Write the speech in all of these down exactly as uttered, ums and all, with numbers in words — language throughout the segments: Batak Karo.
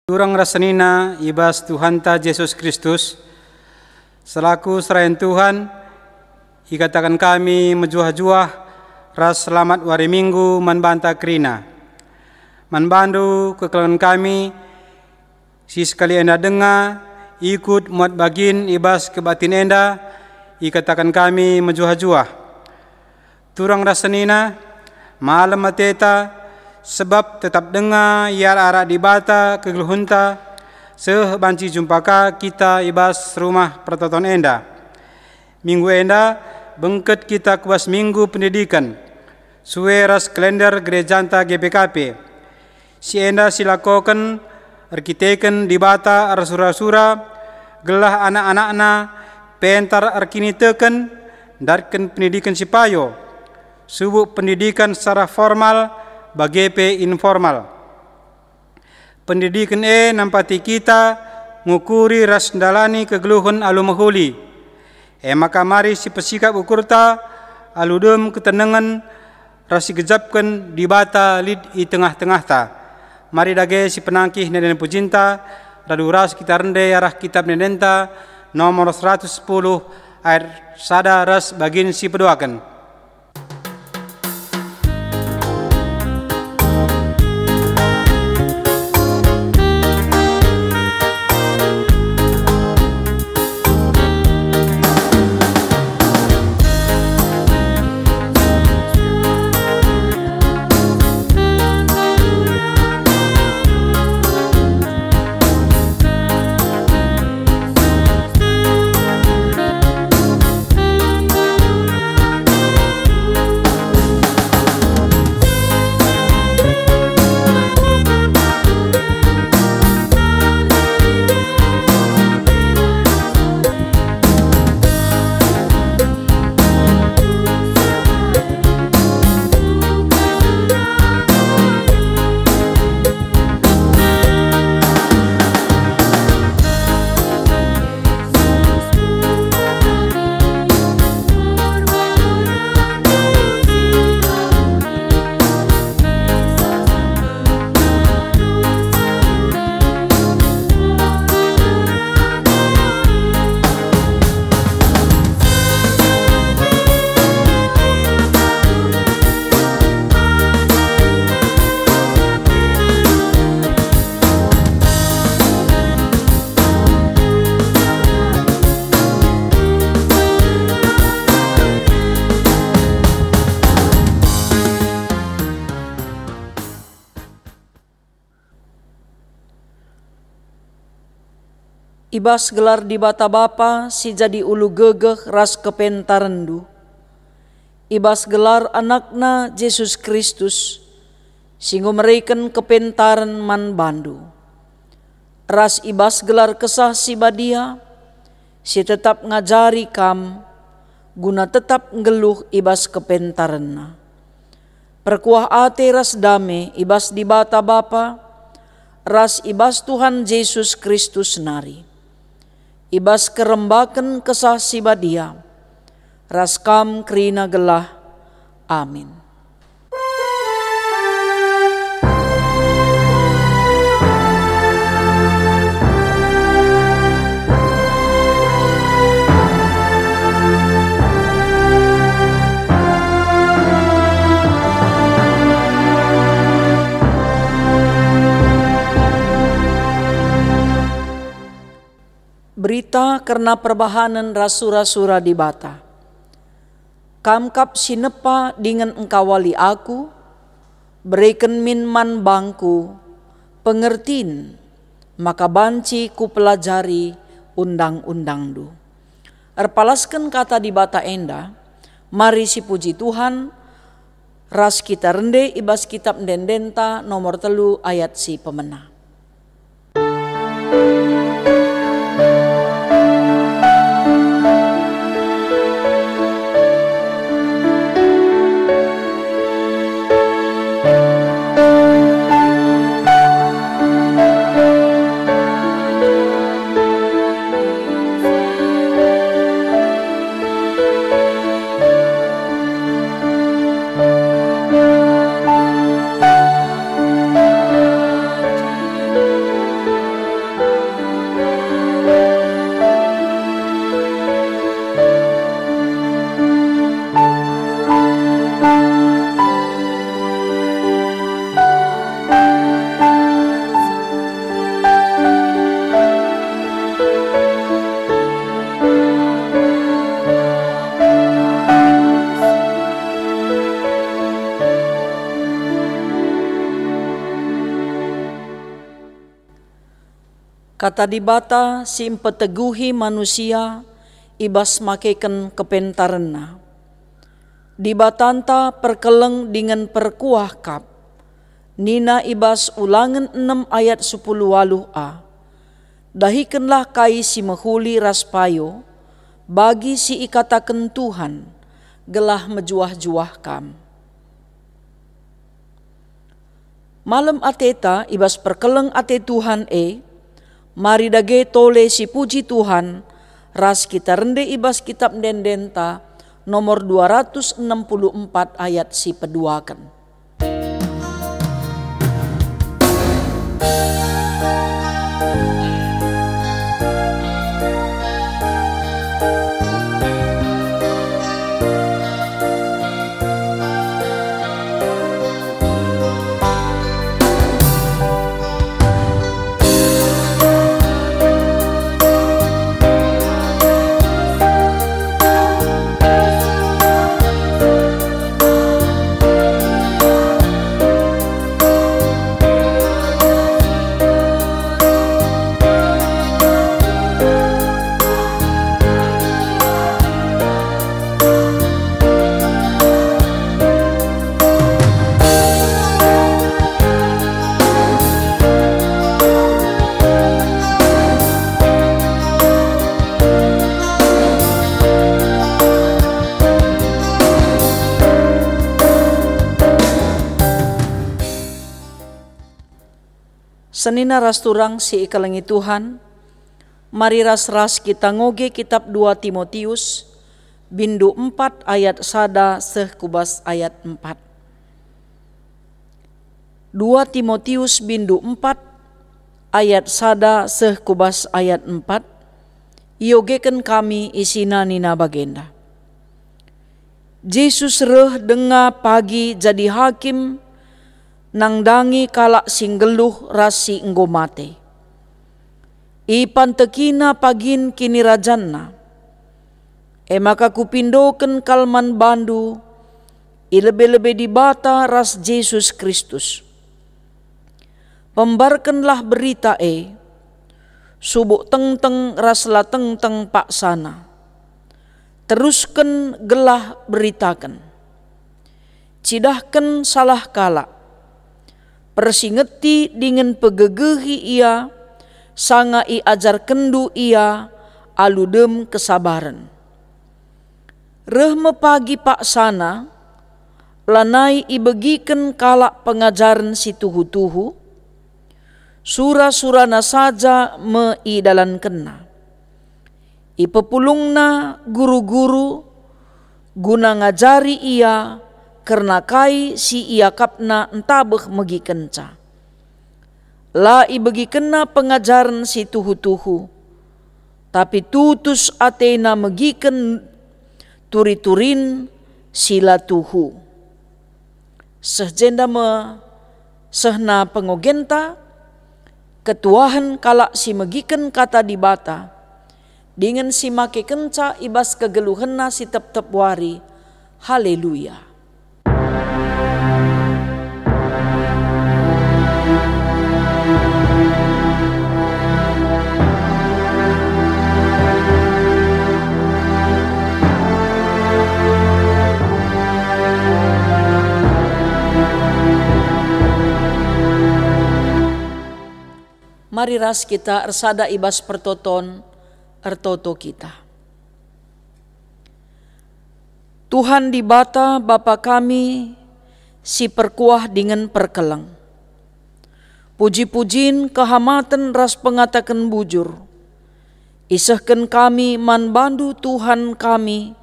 Turang ras senina i bas Tuhanta Jesus Kristus, selaku serayan Tuhan, ikataken kami mejuah-juah ras selamat wari Minggu man banta kerina. Man bandu kekelengen kami, si sekali enda denga, ikut, muat bagin i bas kebaktin enda, ikataken kami mejuah-juah. Turang ras senina, malem ateta, sebab tetap denga i arak-arak Dibata kegeluhenta, seh banci jumpa ka kita i bas Rumah Pertoton enda. Minggu enda bengket kita ku bas Minggu Pendidiken, sue ras kalender gerejanta G P K P. Si enda silakoken erkiteken Dibata ersura-sura, gelah anak-anakNa pentar erkiniteken, ndatken pendidiken si payo, subuk pendidiken secara formal bage pe informal. Pendidiken e nampati kita ngukuri ras ndalani kegeluhen alu mehuli. E maka mari sipesikap ukurta alu dem ketenengen ras sigejapken Dibata lit i tengah-tengahta. Mari dage sipenangkih ende-enden pujinta, radu ras kita rende arah Kitab Ende-endenta nomor seratus sepuluh ayat sada ras bagin si peduaken. I bas gelar Dibata Bapa si jadi ulu gegeh ras kepentarenndu, i bas gelar AnakNa Jesus Kristus, si enggo mereken kepentaren man bandu, ras i bas gelar Kesah Si Badia, si tetap ngajari kam guna tetap nggeluh i bas kepentarenNa. Perkuah ate ras dame i bas Dibata Bapa, ras i bas Tuhan Jesus Kristus nari, i bas kerembaken Kesah Si Badia, ras kam kerina gelah. Amin. Berita kerna perbahanen ras sura-sura Dibata. Kam kap si nepa dingen engkawali aku, bereken min man bangku pengertin, maka banci kupelajari undang-undangNdu. Erpalasken kata Dibata enda, mari sipuji Tuhan, ras kita rende i bas Kitab Ende-endenta nomor telu ayat si pemena. Kata Dibata si mpeteguhi manusia i bas makeken kepentarenna. Dibatanta perkeleng dingen perkuah kap. Nina i bas Ulangen enem ayat sepuluh waluh a, "Dahikenlah kai si mehuli ras payo, bagi si ikataken Tuhan, gelah mejuah-juah kam." Malem ateta i bas perkeleng ate Tuhan e, mari dage tole sipuji Tuhan ras kita rende i bas Kitap Ende-endenta nomor dua ratus enam puluh empat ayat si peduaken. Senina ras turang si ikelengi Tuhan, mari ras-ras kita ngoge Kitap dua Timotius, bindu empat ayat sada seh ku bas ayat empat. Dua Timotius bindu empat ayat sada seh ku bas ayat empat, iogeken kami isina nina bagenda, "Jesus reh denga pagi jadi hakim nandangi kalak si nggeluh ras si enggo mate. IpantekiNa pagin kinirajanNa. E maka kupindoken kal man bandu i lebe-lebe Dibata ras Jesus Kristus. Pembarkenlah berita e, subuk tengteng ras la tengteng paksana. Terusken gelah beritaken. Cidahken salah kalak. Persingeti dingen pegegehi ia, sanga iajarkenndu ia alu dem kesabaren. Reh me pagi paksana, lanai ibegiken kalak pengajaren si tuhu-tuhu, sura-surana saja me idalankenna. Ipepulungna guru-guru guna ngajari ia kerna kai si iakapna ntabeh megikenca. La ibegikenna pengajaren si tuhu-tuhu, tapi tutus atena megiken turi-turin si la tuhu." Seh jenda me sehna pengogenta, ketuahen kalak si megiken Kata Dibata, dingen si makekenca i bas kegeluhenna si tep-tep wari. Haleluya! Mari ras kita ersada i bas pertoton, ertoto kita. Tuhan Dibata, Bapa kami si perkuah dingen perkeleng, puji-pujin, kehamaten ras pengataken bujur isehken kami man baNdu, Tuhan kami,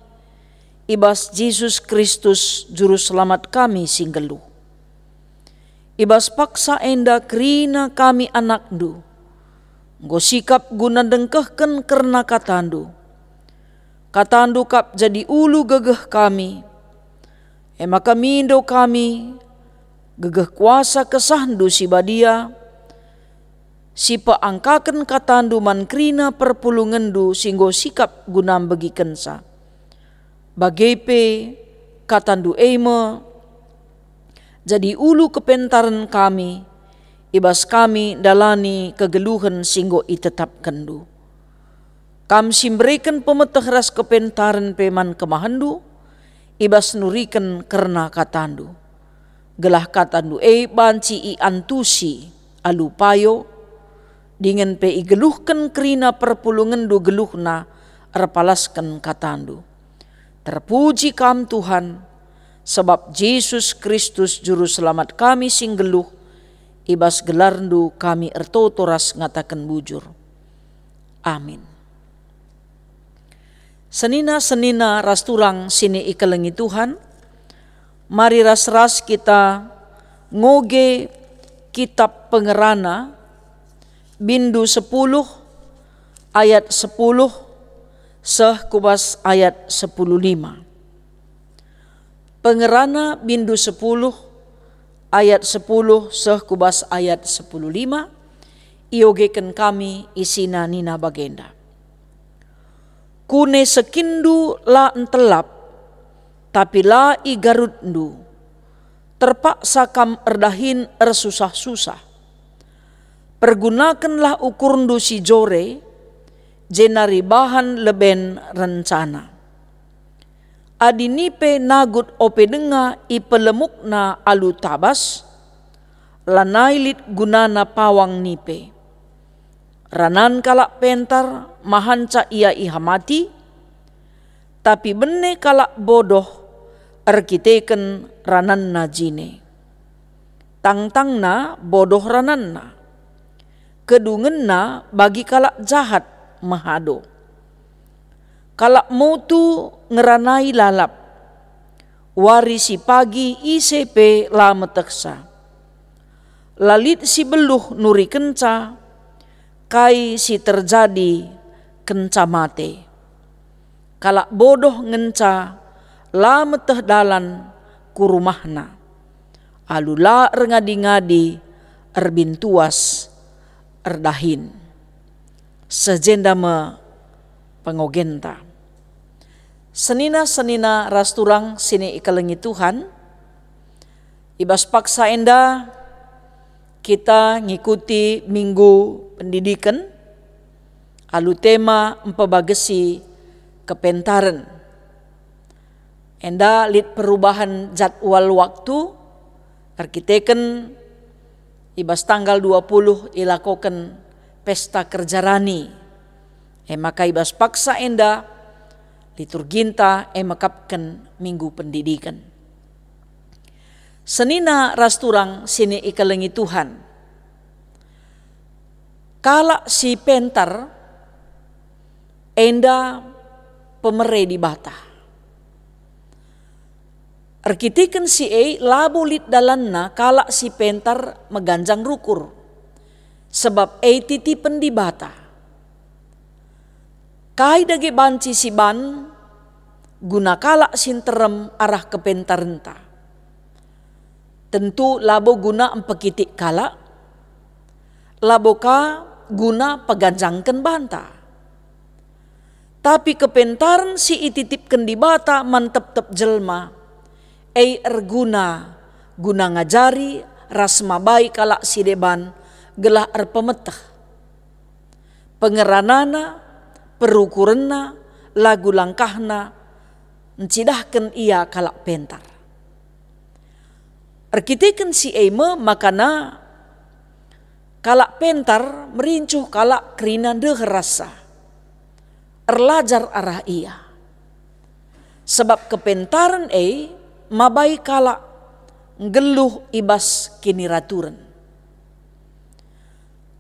i bas Jesus Kristus, Juru Selamat kami si nggeluh. I bas paksa enda kerina kami anakNdu, enggo sikap guna ndengkehken kerna KataNdu. KataNdu kap jadi ulu gegeh kami. E maka mindo kami gegeh kuasa KesahNdu si Badia, si peangkaken KataNdu man kerina perpulungenNdu si enggo sikap guna mbegikenca. Bage pe KataNdu e me jadi ulu kepentaren kami, i bas kami ndalani kegeluhen si enggo itetapkenNdu. Kam si mbereken pemeteh ras kepentaren pe man kemahenNdu, i bas nuriken kerna kataNdu. Gelah kataNdu e banci iantusi alu payo, dingen pe igeluhken kerina perpulungenNdu geluhna erpalasken kataNdu. Terpuji Kam, Tuhan, sebab Jesus Kristus Juru Selamat kami si nggeluh, i bas gelarNdu kami ertoto ras ngataken bujur. Amin. Senina-senina ras turang si ikelengi Tuhan, mari ras-ras kita ngoge Kitap Pengerana, bindu sepuluh, ayat sepuluh seh ku bas ayat sepuluh lima. Pengerana bindu sepuluh, ayat sepuluh seh ku bas ayat sepuluh lima, iogeken kami isina nina bagenda: Kune sekinndu la ntelap, tapi la igarutndu, terpaksa kam erdahin ersusah-susah. Pergunakenlah ukurndu si jore, jenari bahan leben rencana. Adi nipe nagut ope denga ipelemukna alu tabas, lanai lit gunana pawang nipe. Ranan kalak pentar mahanca ia ihamati, tapi bene kalak bodoh erkiteken rananna jine. Tangtangna bodoh rananna. Kedungenna bagi kalak jahat mehado. Kalak motu ngeranai lalap. Wari si pagi ise pe la metehsa. La lit si beluh nurikenca kai si terjadi kenca mate. Kalak bodoh ngenca la meteh dalan ku rumahna, alu la erngadi-ngadi erbintuas erdahin. Seh jenda me pengogenta. Senina-senina ras turang si ikelengi Tuhan, i bas paksa enda kita ngikuti Minggu Pendidiken alu tema mpebagesi kepentaren. Enda lit perubahan jadwal waktu erkiteken i bas tanggal dua puluh ilakoken Pesta Kerja Rani. E maka i bas paksa enda liturginta e mekapken Minggu Pendidiken. Senina ras turang si ikelengi Tuhan, kalak si pentar enda pemere Dibata. Erkiteken si e labo lit dalanna kalak si pentar meganjang rukur, sebab e titipen Dibata. Kai dage banci siban guna kalak si nterem arah kepentarenta? Tentu labo guna mpekitik kalak, labo ka guna peganjangken banta. Tapi kepentaren si ititipken Dibata man tep-tep jelma, e erguna guna ngajari ras mabai kalak si deban gelah erpemeteh. Pengeranana, perukurenna, lagu langkahna ncidahken ia kalak pentar. Erkiteken si e me makana kalak pentar merincuh kalak kerina ndeher rasa, erlajar arah ia. Sebab kepentaren e mabai kalak nggeluh i bas kiniraturen.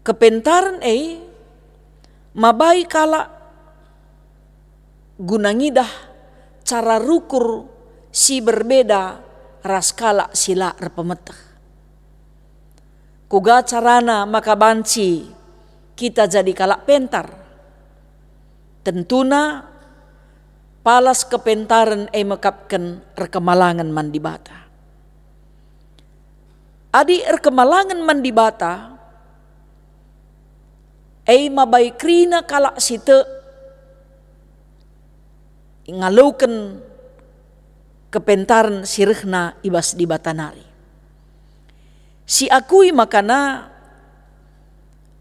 Kepentaren e mabai kalak guna ngidah cara rukur si berbeda ras kalak si la erpemeteh. Kuga carana maka banci kita jadi kalak pentar? Tentuna, palas kepentaren e mekapken erkemalangen man Dibata. Adi erkemalangen man Dibata, e mabai kerina kalak si tek ngaloken kepentaren si rehna i bas Dibata nari. Siakui makana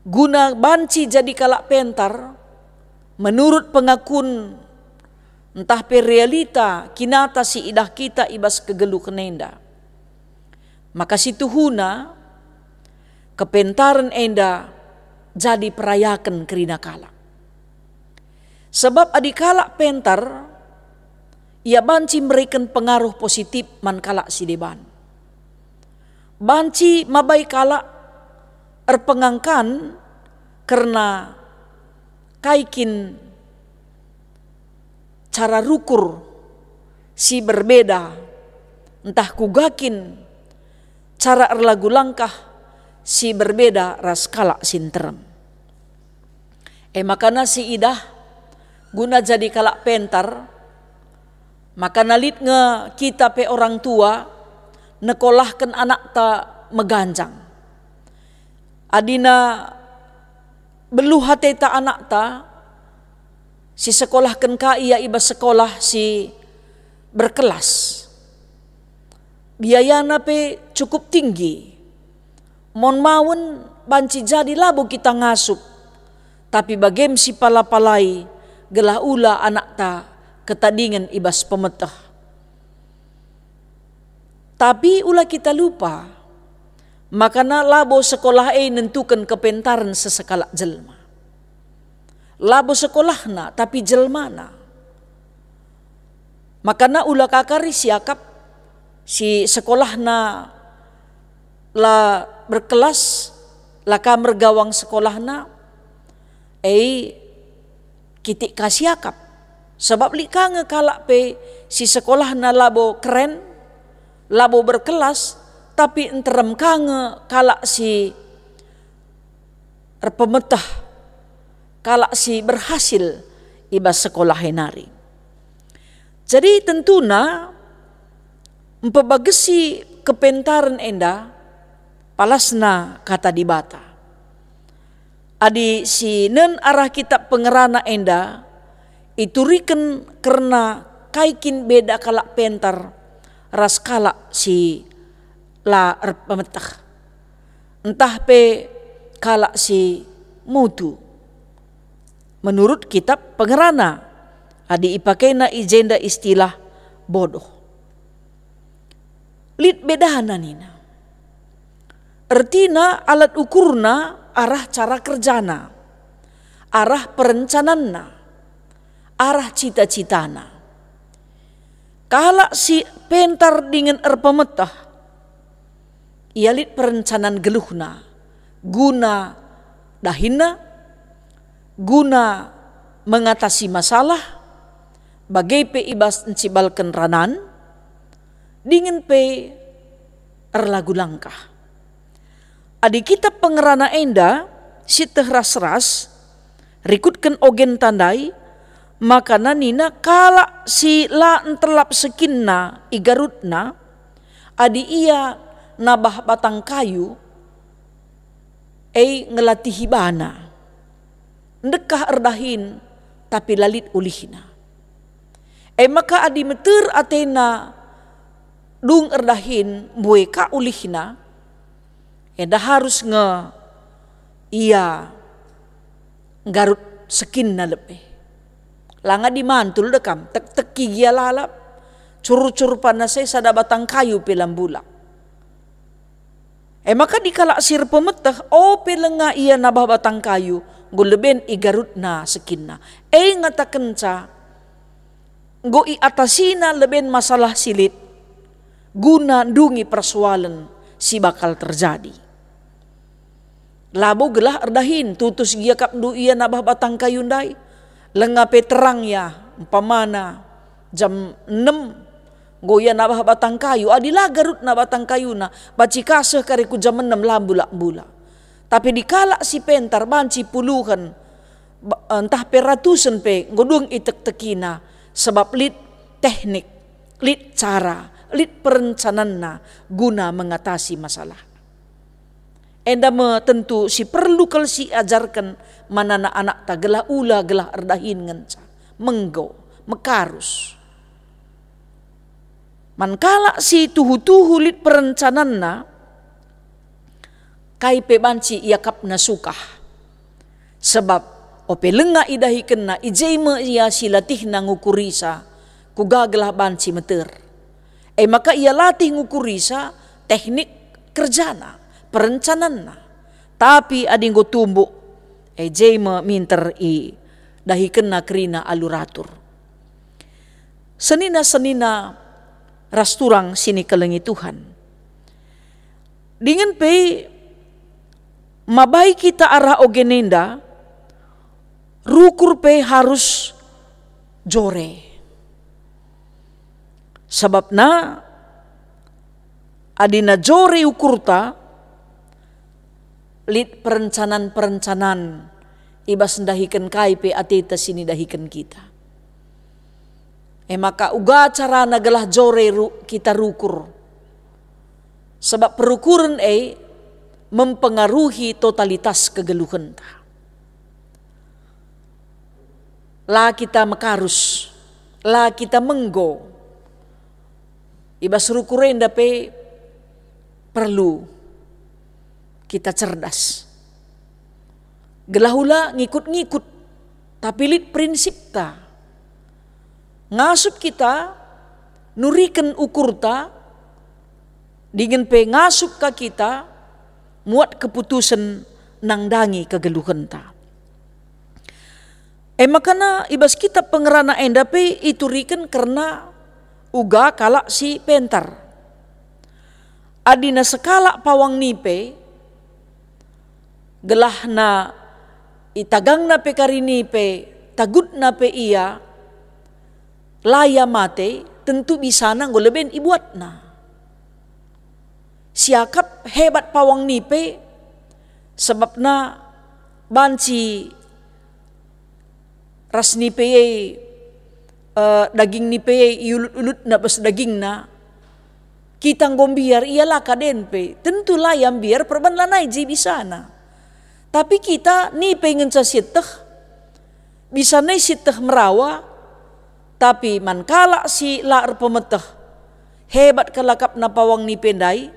Guna banci jadi kalak pentar, menurut pengakun ntah pe realita kinata si idah kita i bas kegeluhen enda, maka situhuna kepentaren enda jadi perayaken kerina kalak. Sebab adi kalak pentar, ia banci mereken pengaruh positif man kalak si deban. Banci mabai kalak erpengangkan kerna kai kin cara rukur si berbeda, ntah kuga kin cara erlagu langkah si berbeda ras kalak si nterem. E makana si idah, guna jadi kalak pentar, makana lit nge kita pe orang tua nekolahken anakta meganjang. Adina beluh ateta anakta, si sekolahken ka ia i bas sekolah si berkelas. Biayana pe cukup tinggi. Mon mawen banci jadi labo kita ngasup, tapi bagem sipala-palai gelah ula anakta ketadingen i bas pemeteh. Tapi ula kita lupa, makana labo sekolah e nentuken kepentaren sesekalak jelma. Labo sekolahna, tapi jelmana. Makana ula ka kari siakap si sekolahna la berkelas, la ka mergawang sekolahna, e kitik ka siakap. Sebab lit ka nge kalak pe si sekolahna labo keren, labo berkelas, tapi nterem ka nge kalak si erpemeteh, kalak si berhasil i bas sekolah e nari. Jadi tentuna mpebagesi kepentaren enda palasna Kata Dibata. Adi si nen arah Kitap Pengerana enda ituriken kerna kai kin beda kalak pentar ras kalak si la erpemeteh, ntah pe kalak si mutu. Menurut Kitap Pengerana, adi ipakena i jenda istilah bodoh. Lit bedana nina. Ertina alat ukurna arah cara kerjana, arah perencananna, arah cita-citana. Kalak si pentar dingen erpemeteh, ia lit perencanan geluhna guna dahinna, guna mengatasi masalah, bage pe i bas ncibalken ranan, dingen pe erlagu langkah. Adi Kitap Pengerana enda sieteh ras-ras, rikutken ogenta ndai, makana nina kalak si la ntelap sekinna i garutna, adi ia nabah batang kayu, e ngelatihi bana. Ndekah erdahin, tapi la lit ulihna. E maka adi meter atena dung erdahin, mbue ka ulihna, enda harus nge ia nggarut sekinna lebe. Langa dimantul de kam, tek-teki gia lalap, cur-cur panas e sada batang kayu pe la mbulak. E maka dikalak si erpemeteh, ope lenga ia nabah batang kayu, enggo leben igarutna sekinna. E ngatakenca, enggo iatasina leben masalah si lit, guna ndungi persoalen si bakal terjadi. Labo gelah erdahin, tutus gia kap ndu ia nabah batang kayu ndai. Lenga pe terang ya, umpamana jam enem, enggo ia nabah batang kayu, adi la garutna batang kayuna, banci ka seh kari ku jam enem la mbulak-mbulak. Tapi dikalak si pentar banci puluhen, ba-, ntah pe ratusen pe enggo dung itek-tekina, sebab lit teknik, lit cara, lit perencananna guna mengatasi masalah. Enda me tentu si perlu kal si ajarken man anak-anakta gelah ula gelah erdahin ngenca, menggo, mekarus. Man kalak si tuhu-tuhu lit perencananna, kai pe banci iakapna sukah. Sebab ope lenga idahikenna, i je me ia si latihna ngukurisa, kuga gelah banci meter. E maka ia latih ngukurisa teknik kerjana, perencananna. Tapi adi enggo tumbuk, e je me minter idahikenna kerina alu ratur. Senina-senina ras turang si nikelengi Tuhan. Dingen pe mabai kita arah ogen enda, rukur pe harus jore. Sabapna, adina jore ukurta, lit perencanan-perencanan i bas ndahiken kai pe ateta si nidahiken kita. E maka uga carana gelah jore ru-, kita rukur. Sebab perukuren e mempengaruhi totalitas kegeluhenta. La kita mekarus, la kita menggo. I bas rukur enda pe perlu kita cerdas. Gelah ula ngikut-ngikut, tapi lit prinsipta. Ngasup kita nuriken ukurta, dingen pe ngasup ka kita muat keputusen nandangi kegeluhenta. E makana i bas kitab Pengerana enda pe ituriken kerna uga kalak si pentar. Adina sekalak pawang nipe, gelahna itagangna pe kari nipe, tagutna pe ia, la ia mate, tentu bisana enggo leben ibuatna. Siakap hebat pawang nipe, sebabna banci ras nipe e, eh, daging nipe e iulut-ulutna bas dagingna. Kita enggo mbiar, ia la kaden pe, tentu la ia mbiar perban lanai je bisana. Tapi kita nipe ngenca sieteh, bisana sieteh merawa, tapi man kalak si la erpemeteh, hebat kelakapna pawang nipe ndai,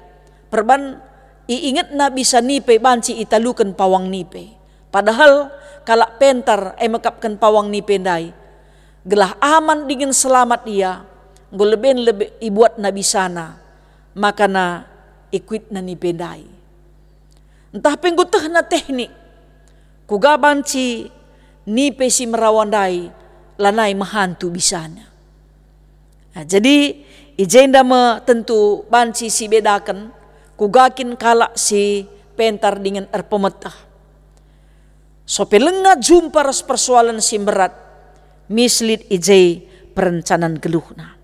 perban iingetna bisa nipe banci italuken pawang nipe. Padahal kalak pentar e mekapken pawang nipe ndai, gelah aman dingen selamat ia, enggo leben lebe ibuatna bisana, makana ikuitna nipe ndai. Ntah pe enggo tehna teknik, kuga banci nipe si merawa ndai lanai mehantu bisana. Nah, jadi i jenda me tentu banci sibedaken kuga kin kalak si pentar dingen erpemeteh. Sope lenga jumpa ras persoalen si mberat, mis lit i je perencanan geluhna.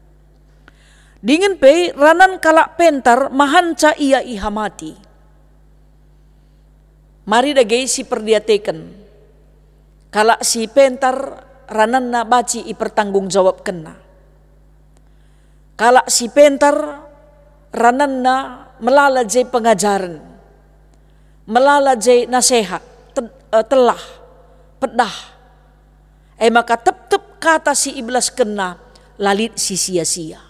Dingen pe ranan kalak pentar mahanca ia ihamati. Mari dage siperdiateken. Kalak si pentar rananna banci ipertanggungjawabkenna. Kalak si pentar rananna melala je pengajaren, melala je nasehat, te-, eh, telah, pedah. E maka tep-tep kata si ibelaskenna la lit si sia-sia.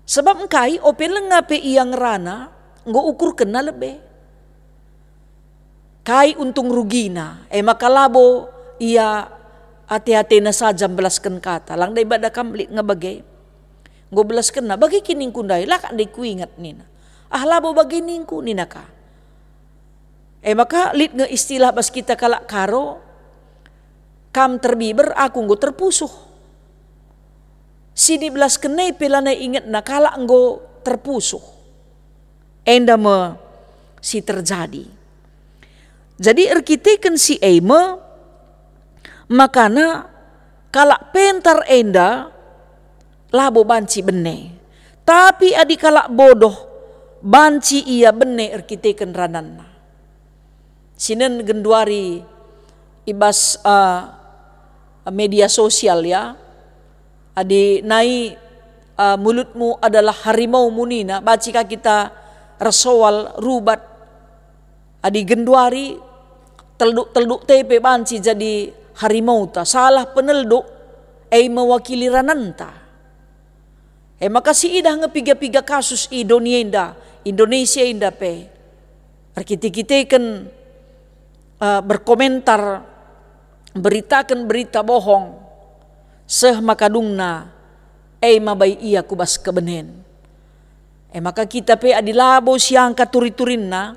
Sebab engkai ope lenga pe ia ngerana, enggo ukurkenna lebe. Kai untung rugina, e maka labo ia ate-atena saja mbelasken kata. Lang ndai bada kam lit nge bage. Enggo belaskenna, "Bage kin ningku ndai, la kak ndai kuingat," nina. "Ah, labo bage ningku," nina ka. E maka lit nge istilah bas kita kalak Karo, "Kam terbiber, aku enggo terpusuh." Si nibelasken e pe lanai ingetna kalak enggo terpusuh. Enda me si terjadi. Jadi erkiteken si e me, makana kalak pentar enda labo banci bene. Tapi adi kalak bodoh, banci ia bene erkiteken rananna. Sinen genduari i bas, eh, media sosial, ya. Adi nai, eh, mulutmu adalah harimau munina, banci ka kita ersoal rubat. Adi genduari telduk-telduk te pe banci jadi harimauta, salah penelduk, e mewakili rananta. E maka siidah nge piga-piga kasus i doni enda, Indonesia enda pe. Erkite-kiteken eh, berkomentar, beritaken berita bohong, seh maka dungna, e mabai ia ku bas kebenen. E maka kita pe adi labo siangka turi-turinna,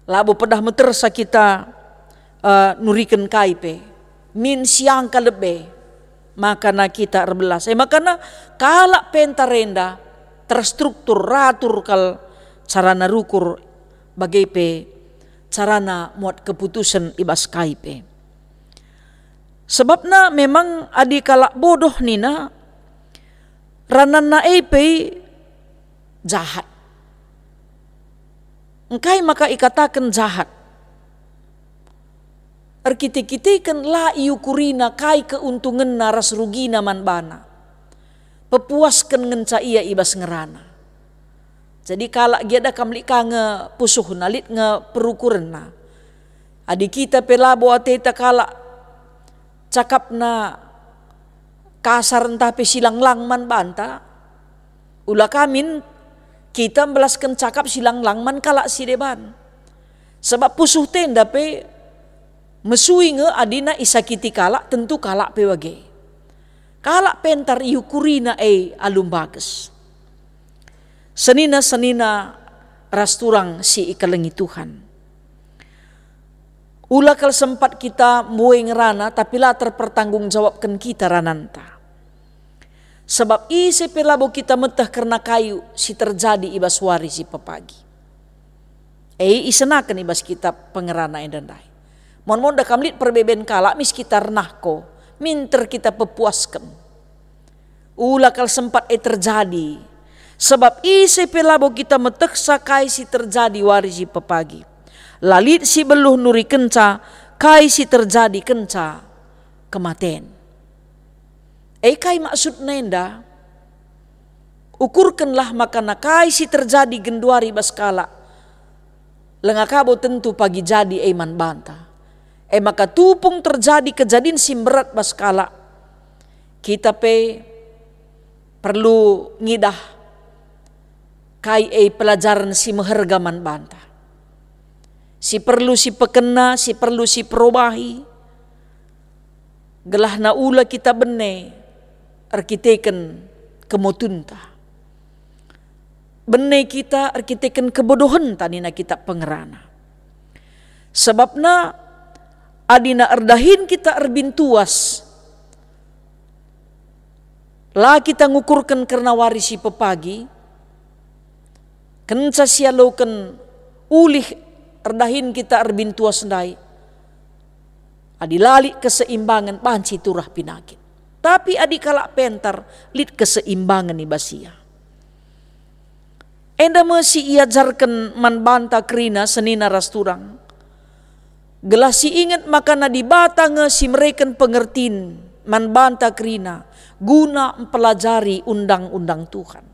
labo pedah metersa kita, eh, nuriken kai pe, min siangka lebe, makana kita erbelas. E makana kalak pentar enda terstruktur, ratur kal carana rukur, bage pe carana muat keputusen i bas kai pe. Sebabna memang adi kalak bodoh nina, rananna e pe jahat. Engkai maka ikataken jahat? Erkite-kiteken la iukurina kai keuntungenna ras rugina man bana. Pepuasken ngenca ia i bas ngerana. Jadi kalak gia da kam lit ka nge pusuhna, lit nge perukurenna. Adi kita pe labo ateta kalak cakapna kasar ntah pe si lang-lang man banta, ula ka min kita mbelasken cakap si lang-lang man kalak si deban. Sebab pusuh tenda pe mesui nge adina isakiti kalak, tentu kalak pe bage. Kalak pentar iukurina e alu mbages. Senina-senina ras turang si ikelengi Tuhan. Ula kal sempat kita mbue ngerana, tapi la terpertanggungjawabken kita rananta. Sebab ise pe labo kita meteh kerna kai si terjadi i bas wari si pepagi. E, isenaken i bas kitab pengerana enda ndai. Mon-mon da kam lit perbeben kalak mis kita ernahko, minter kita pepuasken. Ula kal sempat e terjadi. Sebab ise pe labo kita metehsa kai si terjadi wari si pepagi. La lit si beluh nurikenca kai si terjadi kenca kematen. E, kai maksudna enda? Ukurkenlah makana kai si terjadi genduari bas kalak, langa kabo tentu pagi jadi e man banta. E maka tupung terjadi kejadin si mberat bas kalak, kita pe perlu ngidah kai e pelajaren si meherga man banta. Si perlu si pekena, si perlu si perobahi, gelahna ula kita bene erkiteken kemotunta. Bene kita erkiteken kebodohenta nina kitab pengerana. Sebabna adina erdahin kita erbintuas, la kita ngukurken kerna wari si pepagi, kenca sialoken ulih erdahin kita erbintuas ndai, adi la lit keseimbangen banci turah pinakit. Tapi adi kalak pentar, lit keseimbangen i bas ia. Enda me si iajarken man banta kerina senina ras turang, gelah si inget makana Dibata nge si mereken pengertin man banta kerina guna mpelajari undang-undang Tuhan,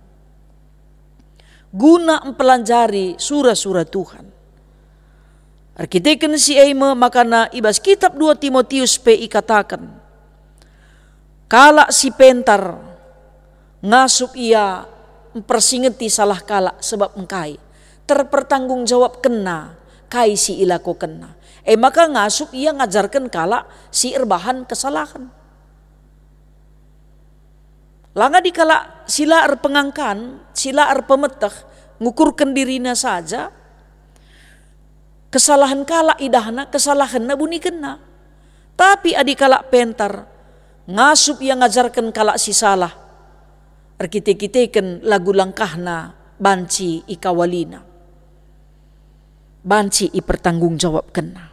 guna mpelajari sura-sura Tuhan. Erkiteken si e me makana i bas kitab dua Timotius pe ikataken, kalak si pentar ngasup ia mpersingeti salah kalak, sebab engkai? Terpertanggungjawabkenna kai si ilakokenna. E maka ngasup ia ngajarken kalak si erbahan kesalahen. Langa di kalak si la erpengangkan, si la erpemeteh, ngukurken dirina saja, kesalahen kalak idahna, kesalahenna bunikenna. Tapi adi kalak pentar, ngasup ia ngajarken kalak si salah, erkite-kiteken lagu langkahna banci ikawalina, banci ipertanggungjawabkenna.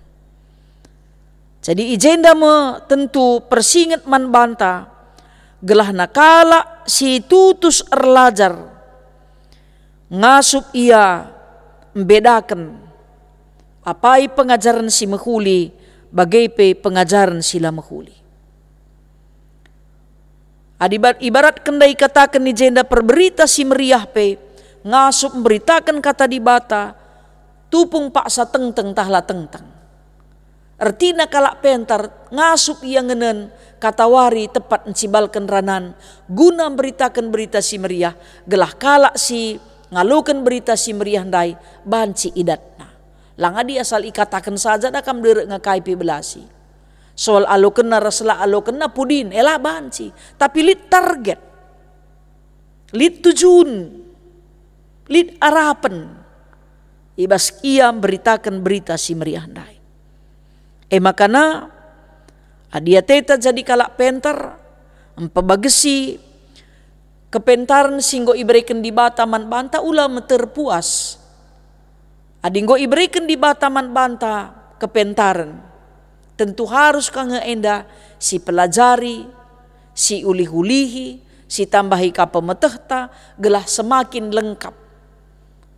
Jadi i jenda me tentu persinget man banta, gelahna kalak si tutus erlajar ngasup ia mbedaken apai pengajaren si mehuli bage pe pengajaren si la mehuli. Adi ba-, ibaratken ndai ikataken i jenda perberita si meriah pe ngasup mberitaken kata Dibata, tupung paksa tengteng tah la tengteng. Ertina kalak pentar ngasup ia ngenen katawari tepat ncibalken ranan guna mberitaken berita si meriah, gelah kalak si ngaloken berita si meriah ndai banci idatna. Lang adi asal ikataken saja da kam derek nge kai pe belasi. Soal alokenna ras la alokenna pudin, e la banci. Tapi lit target, lit tujun, lit arapen i bas ia mberitaken Berita Si Meriah ndai. E makana, adi ateta jadi kalak penter, mpebagesi kepentaren si enggo ibereken Dibata man banta, ula meter puas. Adi enggo ibereken Dibata man banta kepentaren, tentu harus ka nge enda sipelajari, siulih-ulihi, sitambahi ka pemetehta, gelah semakin lengkap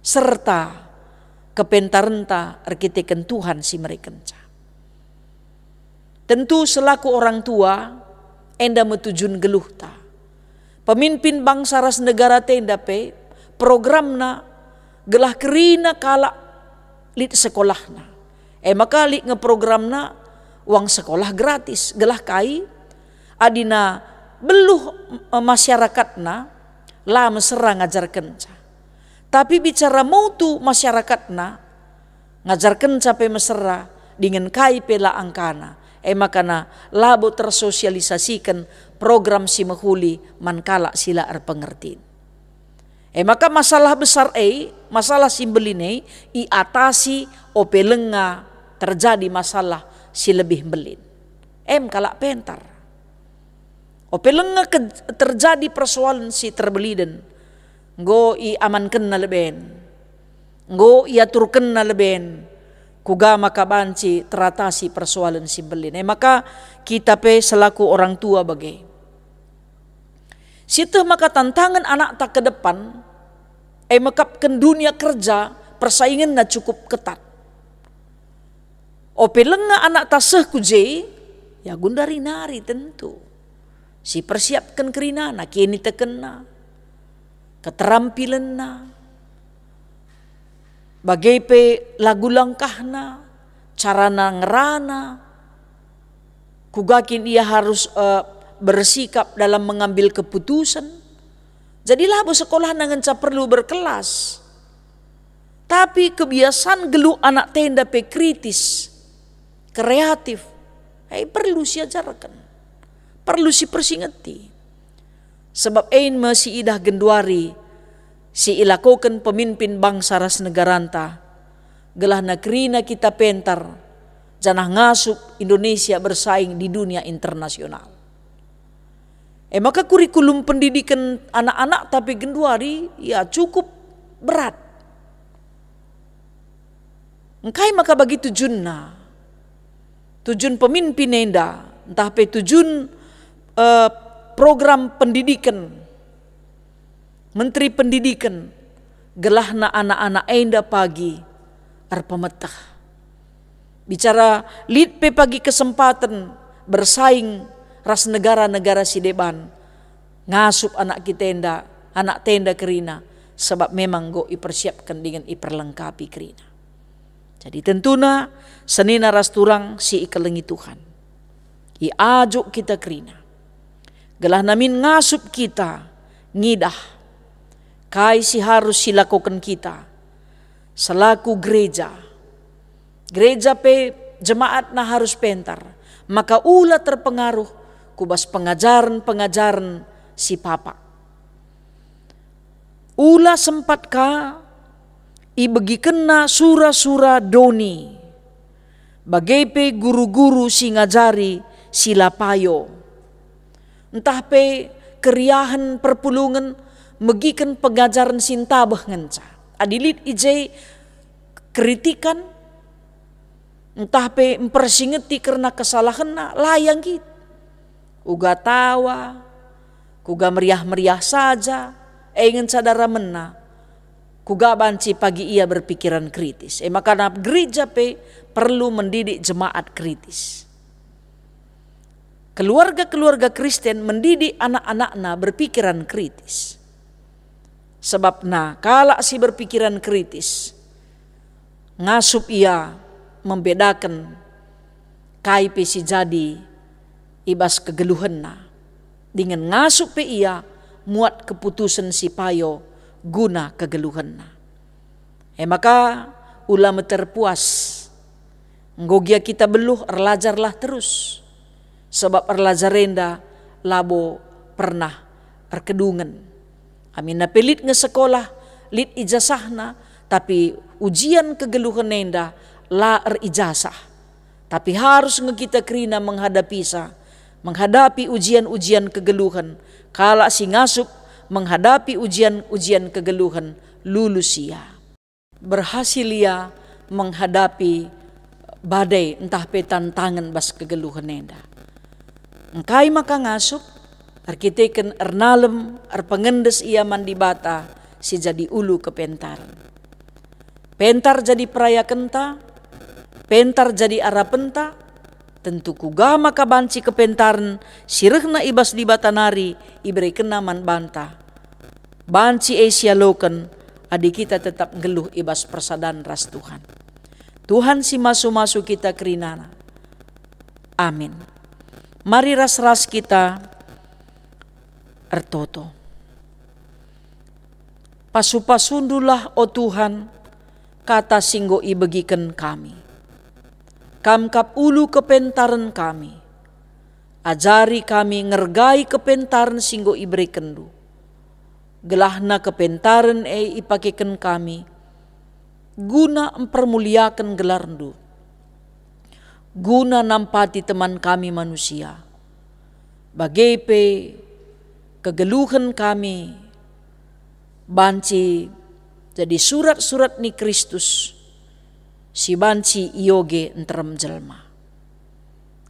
serta kepentarenta erkiteken Tuhan si merekenca. Tentu selaku orang tua, enda me tujun geluhta. Pemimpin bangsa ras negarata enda pe programna gelah kerina kalak lit sekolahna. E maka lit nge programna uang sekolah gratis, gelah kai? Adina beluh, e, masyarakatna la mesera ngajarkenca. Tapi bicara mutu masyarakatna, ngajarkenca pe mesera, dingen kai pe la angkana. E makana labo tersosialisasiken program si mehuli man kalak si la erpengertin. E maka masalah besar e, masalah si mbelin e, iatasi ope lenga terjadi masalah si lebih mbelin. Em kalak penter. Ope lenga ke-, terjadi persoalen si terbeliden, enggo iamankenna leben, enggo iaturkenna leben, kuga maka banci teratasi persoalen si mbelin. E maka kita pe selaku orang tua bage. Sieteh maka tantangen anakta ke depan, e mekapken dunia kerja persaingenna cukup ketat. Ope lenga anakta seh ku je, ya gundari nari tentu. Sipersiapken kerinana, kinitekenna, keterampilenna, bage pe lagu langkahna, carana ngerana, kuga kin ia harus, eh, bersikap dalam mengambil keputusan. Jadi labo sekolahna ngenca perlu berkelas. Tapi kebiasaan geluh anakta enda pe kritis, kreatif, e perlu siajarken, perlu sipersingeti. Sebab e me siidah genduari si ilakoken pemimpin bangsa ras negaranta, gelahna kerina kita penter, janah ngasup Indonesia bersaing di dunia internasional. E maka kurikulum pendidiken anak-anakta pe genduari, ya, cukup berat. Engkai maka bagi tujunna? Tujun pemimpin enda, ntah pe tujun, eh, program pendidiken, Menteri Pendidiken, gelahna anak-anak enda pagi erpemeteh. Bicara lit pe pagi kesempaten bersaing ras negara-negara si deban, ngasup anak kita enda, anakta enda kerina, sebab memang enggo ipersiapken dingen iperlengkapi kerina. Jadi tentuna senina ras turang si ikelengi Tuhan, iajuk kita kerina, gelahna min ngasup kita ngidah kai si harus silakoken kita selaku gereja. Gereja pe jemaatna harus penter, maka ula terpengaruh ku bas pengajaren-pengajaren si papak. Ula sempat ka ibegikenna sura-sura doni, bage pe guru-guru si ngajari si la payo, ntah pe keriahen perpulungen megiken pengajaren si ntabeh ngenca. Adi lit i je kritikan, ntah pe mpersingeti kerna kesalahenna, la ia nggit. Uga tawa, kuga meriah-meriah saja, e ngenca daramenna, kuga banci pagi ia berpikiran kritis. E maka gereja pe perlu mendidik jemaat kritis. Keluarga-keluarga Kristen mendidik anak-anakna berpikiran kritis. Sebabna kalak si berpikiran kritis ngasup ia membedaken kai pe si jadi i bas kegeluhenna, dingen ngasup pe ia muat keputusen si payo guna kegeluhenna. E maka, Ula meter puas. Enggo gia kita beluh, erlajarlah terus. Sebab erlajar enda labo pernah erkedungen. Aminna pe lit nge sekolah, lit ijasahna, tapi ujian kegeluhen enda la erijasah. Tapi harus nge kita kerina menghadapisa, menghadapi ujian-ujian kegeluhen. Kalak si ngasup menghadapi ujian-ujian kegeluhen, lulus ia. Berhasil ia menghadapi badai ntah pe tantangen bas kegeluhen enda. Engkai maka ngasup? Erkiteken ernalem, erpengendes ia man Dibata si jadi ulu kepentaren. Pentar jadi perayakenta, pentar jadi arapenta, tentu kuga maka banci kepentaren si rehna i bas Dibata nari iberekenNa man banta. Banci e sialoken adi kita tetap nggeluh i bas persadan ras Tuhan. Tuhan si masu-masu kita kerinana. Amin. Mari ras-ras kita ertoto. Pasu-pasundulah, o Tuhan, kata si enggo ibegiken kami. Kam kap ulu kepentaren kami. Ajari kami ngergai kepentaren si enggo iberekenndu. Gelahna kepentaren e ipakeken kami guna mpermuliaken gelarndu, guna nampati teman kami manusia. Bage pe kegeluhen kami banci jadi surat-surat ni Kristus si banci ioge nterem jelma.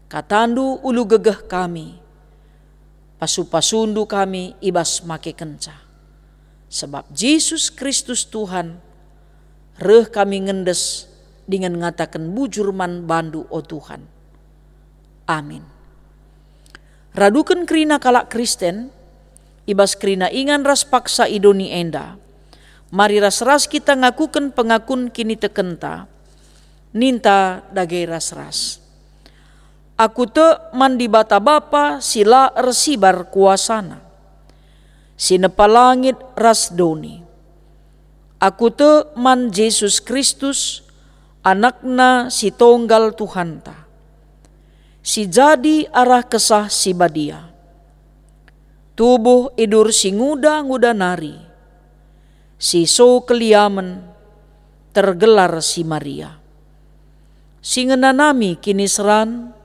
Katandu ulu gegeh kami, pasu-pasundu kami i bas makekenca. Sebab Jesus Kristus Tuhan, reh kami ngendes dingen ngataken bujur man bandu, o Tuhan. Amin. Raduken kerina kalak Kristen, i bas kerina ingan ras paksa i doni enda, mari ras-ras kita ngakuken pengakun kinitekenta, ninta dage ras-ras. Aku tek man Dibata Bapa si la ersibar kuasaNa, si nepa langit ras doni. Aku tek man Jesus Kristus, AnakNa si tonggal Tuhanta, si jadi arah Kesah Si Badia. Tubuh idur si nguda-nguda nari, si so keliamen, tergelar si Maria, si ngenanami kiniseran,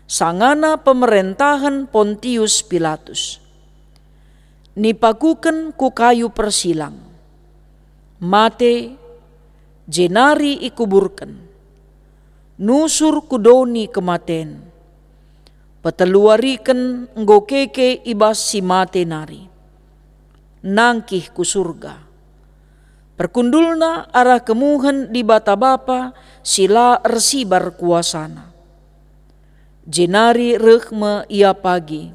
sangana pemerentahen Pontius Pilatus. Nipakuken ku kayu persilang, mate, jenari ikuburken, nusur ku doni kematen, peteluariken enggo keke i bas si mate nari, nangkih ku Surga. Perkundulna arah kemuhen Dibata Bapa si la ersibar kuasaNa. Jenari reh me Ia pagi,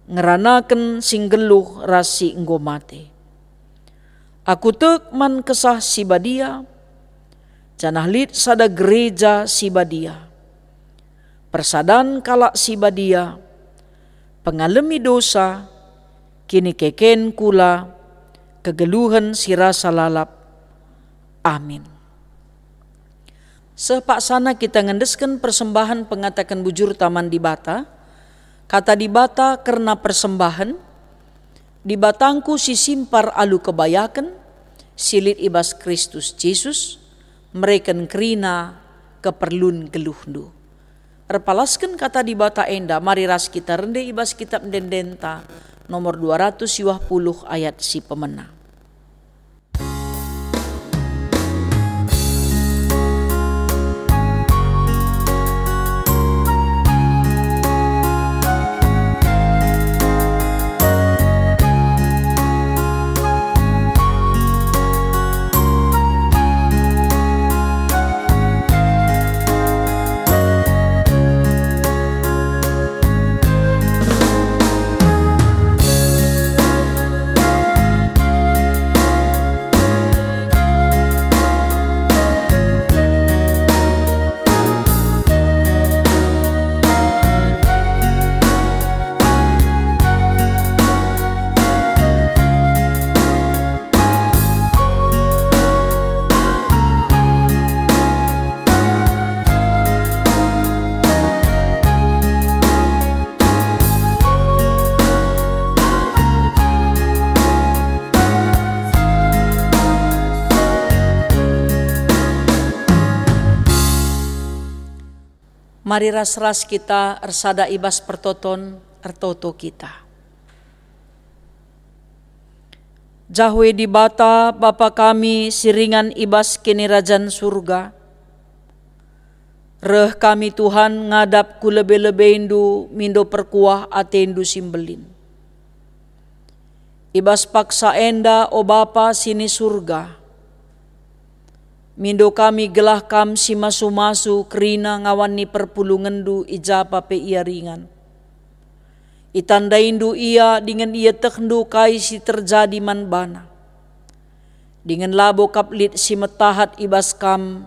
ngeranaken si nggeluh ras si enggo mate. Aku tek man Kesah Si Badia, janah lit sada gereja si badia, persadan kalak si badia, pengalemi dosa, kinikeken kula, kegeluhen si rasa lalap. Amin. Seh paksana kita ngendesken persembahen pengataken bujurta man Dibata. Kata Dibata kerna persembahen, "Dibatangku si simpar alu kebayaken, si lit i bas Kristus Jesus, mereken kerina keperlun geluhndu." Erpalasken kata Dibata enda, mari ras kita rende i bas Kitap Ende-endenta nomor dua ratus siwah puluh ayat si pemena. Mari ras-ras kita ersada i bas pertoton, ertoto kita. Jahwe Dibata, Bapa kami si ringan i bas Kinirajan Surga, reh kami, Tuhan, ngadap ku lebe-lebeNdu mindo perkuah ateNdu si mbelin. I bas paksa enda, o Bapa si ni Surga, mindo kami gelah Kam si masu-masu kerina ngawani perpulungenNdu i ja pa pe ia ringan. ItandainNdu ia dingen ietehndu kai si terjadi man bana. Dingen labo kap lit si metahat i bas Kam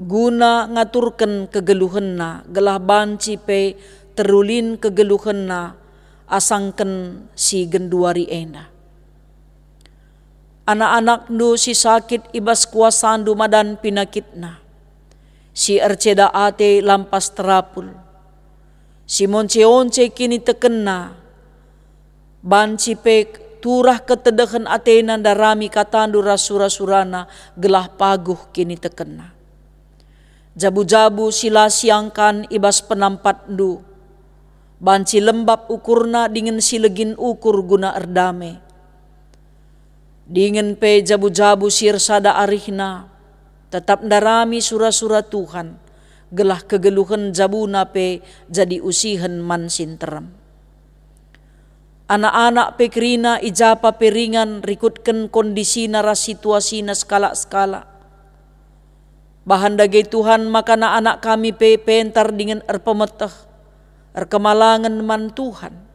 guna ngaturken kegeluhenna, gelah banci pe terulin kegeluhenna asangken si genduari enda. Anak-anakNdu si sakit i bas kuasaNdu madan pinakitna, si erceda ate lampas terapul, si monce-once kinitekenna, banci pe turah ketedehen atena ndarami kataNdu ras sura-surana gelah paguh kinitekenna. Jabu-jabu si la siangkan i bas penampatNdu, banci lembab ukurna dingen si legin ukur guna erdame. Dingen pe jabu-jabu si ersada arihna tetap ndarami sura-sura Tuhan, gelah kegeluhen jabuna pe jadi usihen man si nterem. Anak-anak pe kerina i ja pa pe ringan rikutken kondisina ras situasina sekalak-sekalak. Bahan dage, Tuhan, maka anak-anak kami pe pentar dingen erpemeteh, erkemalangen man Tuhan,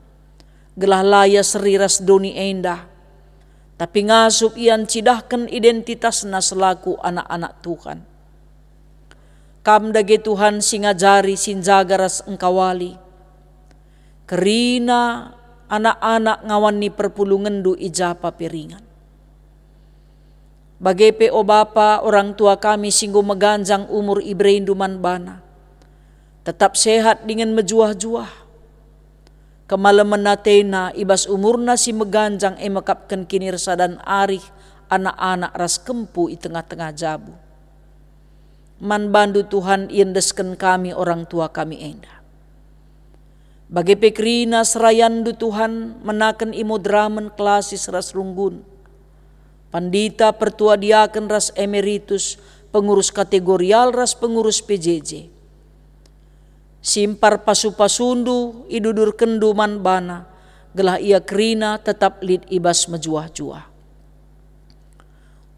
gelah la ia seri ras doni enda, tapi ngasup ia ncidahken identitasna selaku anak-anak Tuhan. Kam dage, Tuhan, si ngajari, si njaga ras engkawali kerina anak-anak ngawani perpulungenNdu i ja pa pe ringan. Bage pe, o Bapa, orang tua kami si enggo meganjang umur ibereNdu man bana, tetap sehat dingen mejuah-juah. Kemalemen atena i bas umurna si meganjang e mekapken kinirsadan arih anak-anak ras kempu i tengah-tengah jabu. Man baNdu, Tuhan, iendesken kami orang tua kami enda. Bage pe kerina serayanNdu, Tuhan, menaken imo deramen, klasis ras runggun, pandita, pertua diaken ras emeritus, pengurus kategorial ras pengurus P J J. Simpar pasu-pasuNdu idudurkenNdu man bana, gelah ia kerina tetap lit i bas mejuah-juah.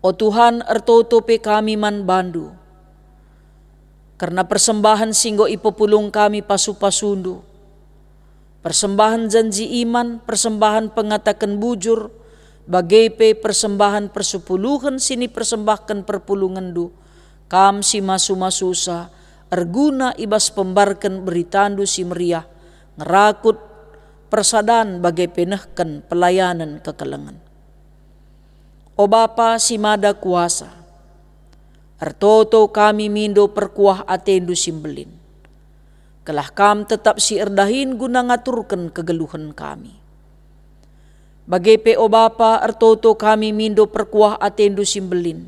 O Tuhan, ertoto pe kami man baNdu kerna persembahen si enggo ipepulung kami pasu-pasuNdu, persembahen janji iman, persembahen pengataken bujur, bage pe persembahen persepuluhen si nipersembahken perpulungenNdu, Kam si masu-masusa, erguna i bas pembarken beritaNdu si meriah, ngerakut persadan bage pe nehken pelayanen kekelengen. O Bapa si Mada Kuasa, ertoto kami mindo perkuah ateNdu si mbelin, gelah Kam tetap si erdahin guna ngaturken kegeluhen kami. Bage pe, o Bapa, ertoto kami mindo perkuah ateNdu si mbelin,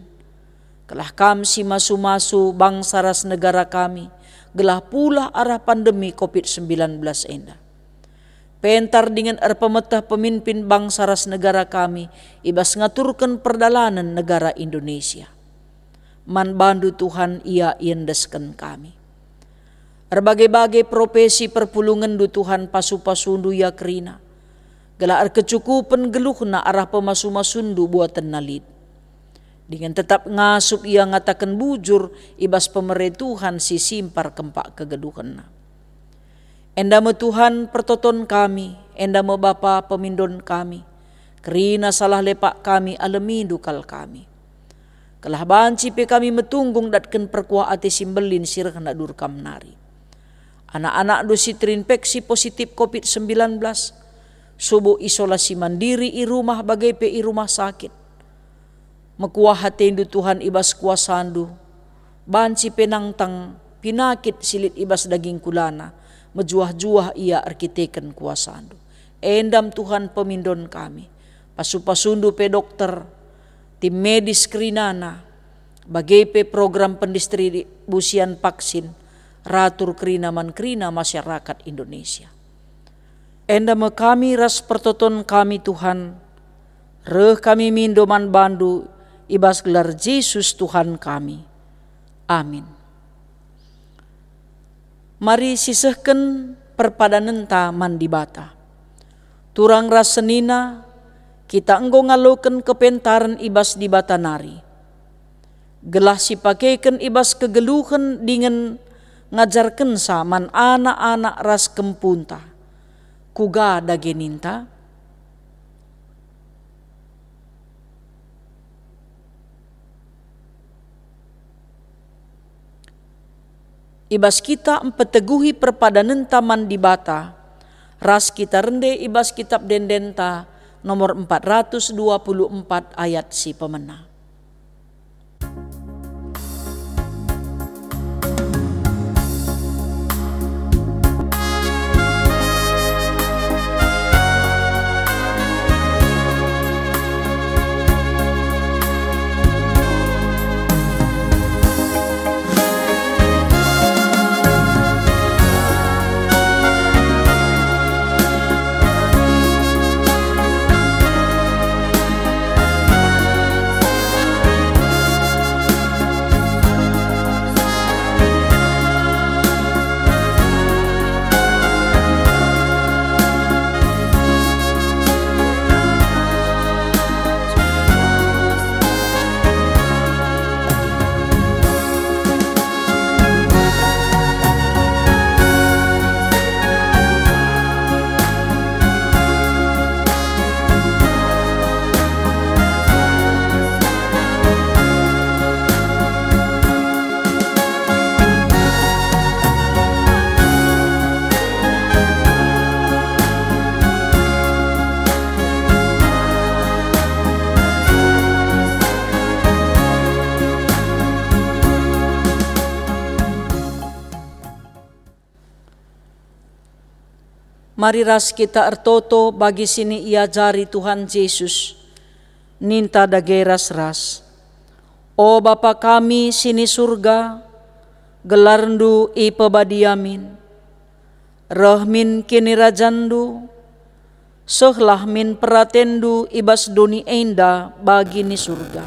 gelah Kam si masu-masu bangsa ras negara kami, gelah pulah arah pandemi covid sembilan belas enda. Pentar dingen erpemeteh pemimpin bangsa ras negara kami i bas ngaturken perdalanen negara Indonesia. Man baNdu, Tuhan, ia iendesken kami. Erbage-bage profesi perpulungenNdu, Tuhan, pasu-pasuNdu ia kerina, gelah erkecukupen geluhna arah pemasu-masuNdu buatenna lit. Dingen tetap ngasup ia ngataken bujur i bas pemere Tuhan si simpar kempak kegeluhenna. Enda me, Tuhan, pertoton kami, enda me, Bapa, pemindon kami. Kerina salah lepak kami, alemiNdu kal kami. Gelah banci pe kami metunggung datken perkuah ate si mbelin si reh nadur Kam nari. Anak-anakNdu si terinfeksi positif covid sembilan belas, subuk isolasi mandiri i rumah bage pe i rumah sakit. Mekuah ateNdu, Tuhan, i bas kuasaNdu, banci pe nangtang pinakit si lit i bas daging kulana, mejuah-juah ia erkiteken kuasaNdu. Endam, Tuhan, pemindon kami, pasu-pasuNdu pe dokter, tim medis kerinana, bage pe program pendistribusian vaksin, ratur kerina man kerina masyarakat Indonesia. Enda me kami ras pertoton kami, Tuhan, reh kami mindo man baNdu i bas gelar Jesus Tuhan kami. Amin. Mari sisehken perpadanenta man Dibata. Turang ras senina, kita enggo ngaloken kepentaren i bas Dibata nari, gelah sipakeken i bas kegeluhen dingen ngajarkensa man anak-anak ras kempunta. Kuga dage ninta? I bas kita mpeteguhi perpadanenta man Dibata, ras kita rende i bas Kitab Ende-endenta nomor empat ratus dua puluh empat ayat si pemena. Mari ras kita ertoto bagi si niajari Tuhan Jesus. Ninta dage ras-ras, "O Bapa kami si ni Surga, gelarNdu ipebadia min. Reh min kinirajanNdu, sehlah min peratenNdu i bas doni enda bagi ni Surga.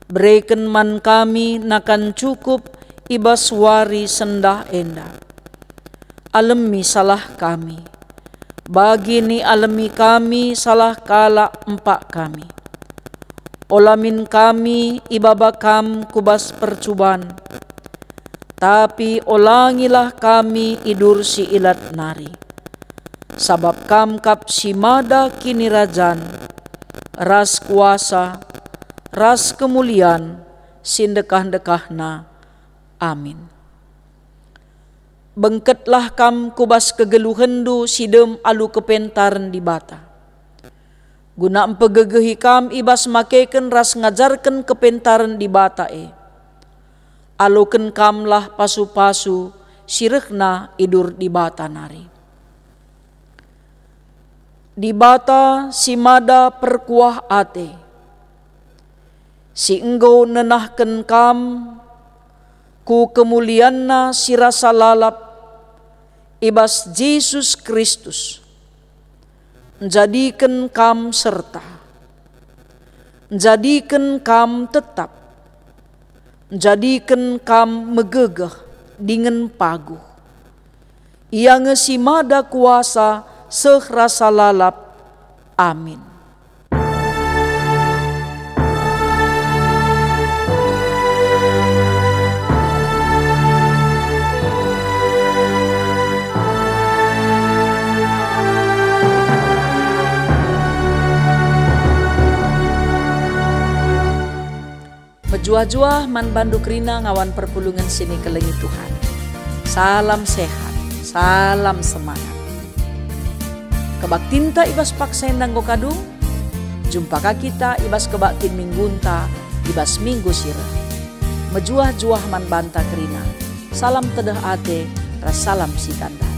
Bereken man kami nakan cukup i bas wari sendah enda. Alemi salah kami, bagi nialemi kami salah kalak empak kami. Ola min kami ibaba Kam ku bas percuban, tapi olangilah kami i bas si ilat nari. Sabap Kam kap si mada kinirajan, ras kuasa, ras kemulian si ndekah-ndekahna. Amin." Bengketlah kam ku bas kegeluhenndu si dem alu kepentaren Dibata, guna mpegegehi kam i bas makeken ras ngajarken kepentaren Dibata e. Aloken kamlah pasu-pasu si rehna i bas Dibata nari. Dibata si mada perkuah ate, si enggo nenahken kam ku kemulianNa si rasa lalap i bas Jesus Kristus, njadiken kam serta, njadiken kam tetap, njadiken kam megegeh dingen paguh. Ia nge si mada kuasa seh rasa lalap. Amin. Mejuah-juah man bandu kerina ngawan perpulungen si nikelengi Tuhan. Salam sehat, salam semangat. Kebaktinta i bas paksa enda enggo kadung. Jumpa ka kita i bas kebaktin minggunta i bas minggu si reh. Mejuah-juah man banta kerina. Salam tedeh ate ras salam sitanda.